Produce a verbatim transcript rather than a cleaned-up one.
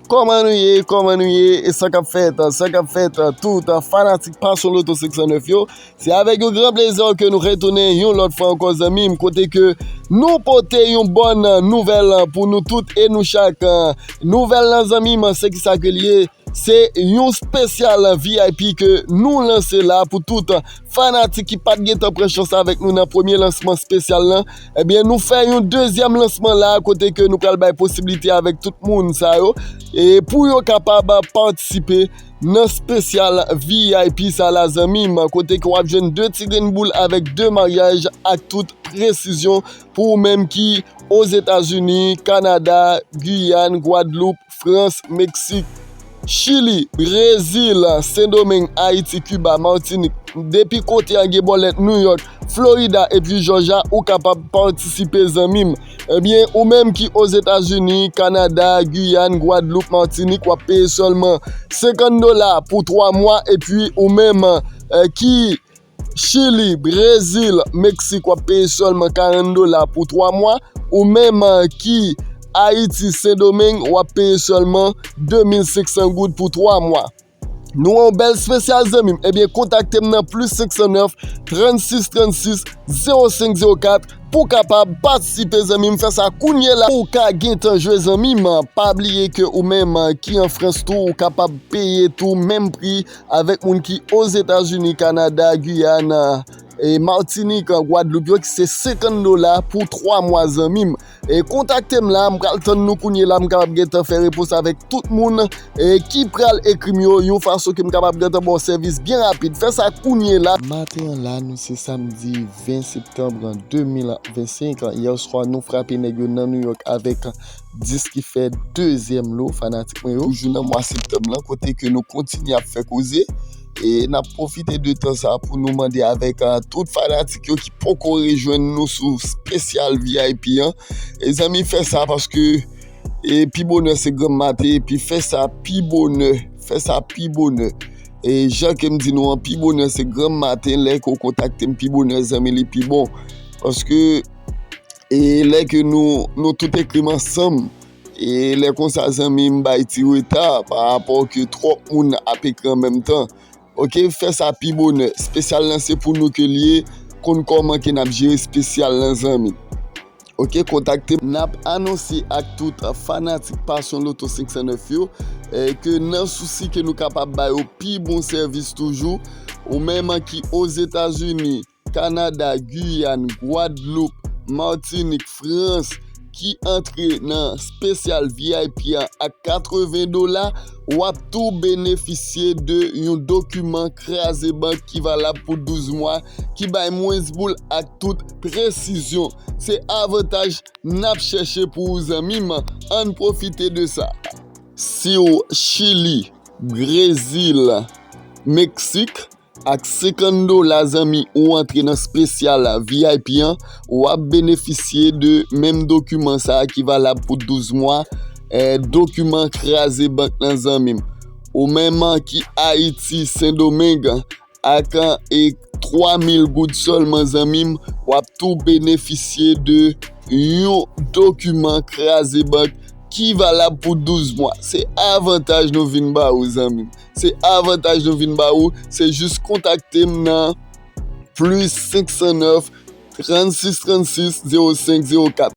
Kòman nou ye? Kòman nou ye? E sa k ap fèt? Sa k ap fèt? Tout fanatik Passion Lotto senk san nèf yo, se avèk yon gran plezi ke nou retounen yon lòt fwa ankò, zanmi m, kote ke nou pote yon bòn nouvèl pou nou tout e nou chak. Nouvèl lan, zanmi m, se ki sa ke l ye? Se yon espesyal V I P ke nou lanse la pou tout fanatik ki pa t gentan pran chans avèk nou nan premye lansman espesyal lan. Ebyen, nou fè yon dezyèm lansman la, kote ke nou pral bay posiblite avèk tout moun sa yo, e pou yo kapab patisipe nan espesyal V I P sa la, zanmi m, kote ke w ap jwenn de ti grenn boul avèk de maryaj ak tout presizyon pou ou menm ki Ozetazini, Kanada, Giyàn, Gwadloup, Frans, Meksik, Chili, Brezil, Sendomeng, Ayiti, Kiba, Matinik, depi kote a gen bòlèt, Nouyòk, Florida epi Jòjya, ou kapab patisipe, zanmi m. Ebyen, ou menm ki Ozetazini, Kanada, Giyàn, Gwadloup, Matinik, w ap peye sèlman senkant dola pou twa mwa, epi ou menm, eh, ki Chili, Brezil, Meksik, w ap peye sèlman karant dola pou twa mwa. Ou menm, eh, ki Ayiti, Sendomeng, w ap peye sèlman de mil senk san goud pou twa mwa. Nou wè yon bèl espesyal, zanmi m. Ebyen, kontakte m nan plis senk san nèf, trannsis trannsis, zewo senk zewo kat pou w kapab patisipe, zanmi m. Fè sa kounye la pou w ka gentan jwe, zanmi m. Pa bliye ke ou menm, eh, ki an Frans tou, ou kapab peye tou menm pri avèk moun ki Ozetazini, Kanada, Giyàn, e Matinik, Gwadloup yo, ki se senkant dola pou twa mwa, zanmi m. E kontakte m la, m pral tann nou kounye la, m kapab gentan fè repons avèk tout moun, e ki pral ekri m yo, yon fason ke m kapab gentan ba w sèvis byen rapid. Fè sa kounye la. Maten an la, nou se samdi ven septanm de mil vennsenk. Yè swa, nou frape nèg yo nan Nouyòk avèk dis ki fè dezyèm lo, fanatik mwen yo. Toujou nan mwa septanm lan, kote ke nou kontinye ap fè koze. E n ap pwofite de tan sa pou nou mande avèk, ah, tout fanatik yo ki poko rejwenn nou sou espesyal V I P an. E zanmi, fè sa paske, e pi bonè se granm maten, epi fè sa pi bonè, fè sa pi bonè. E jan ke m di nou an, pi bonè se granm maten, lè ke w kontakte m pi bonè, zanmi, li pi bon. Paske, e lè ke nou, nou tout ekri m ansanm, e lè konsa, zanmi, m bay ti reta pa rapò ke twòp moun ap ekri an menm tan. Oke, fè sa pi bonè. Espesyal lan se pou nou ke l ye, konn kòman ke n ap jere espesyal lan, zanmi. Oke, kontakte m. N ap anonse ak tout fanatik Passion Lotto senk san nèf yo, eh, ke nan sousi ke nou kapab ba yo pi bon sèvis toujou, ou menm ki Ozetazini, Kanada, Giyàn, Gwadloup, Matinik, Frans, ki antre nan espesyal V I P an ak katreven dola, w ap tou benefisye de yon dokiman kraze bank ki valab pou douz mwa, ki bay mwens boul ak tout presizyon. Se avantaj n ap chèche pou ou, zanmi m. Ann pwofite de sa. Si w Chili, Brezil, Meksik, ak senkant dola, zanmi, ou antre nan espesyal V I P an, w ap benefisye de menm dokiman sa a ki valab pou douz mwa, eh, dokiman kraze bank lan, zanmi m. Ou menm ki Ayiti, Sendomeng, ak, eh, twa mil goud sèlman, zanmi m, w ap tou benefisye de yon dokiman kraze bank ki valab pou douz mwa. Se avantaj nou vin ba ou, zanmi m. Se avantaj nou vin ba ou. Se jis kontakte m nan plis senk san nèf, trannsis trannsis, zewo senk zewo kat.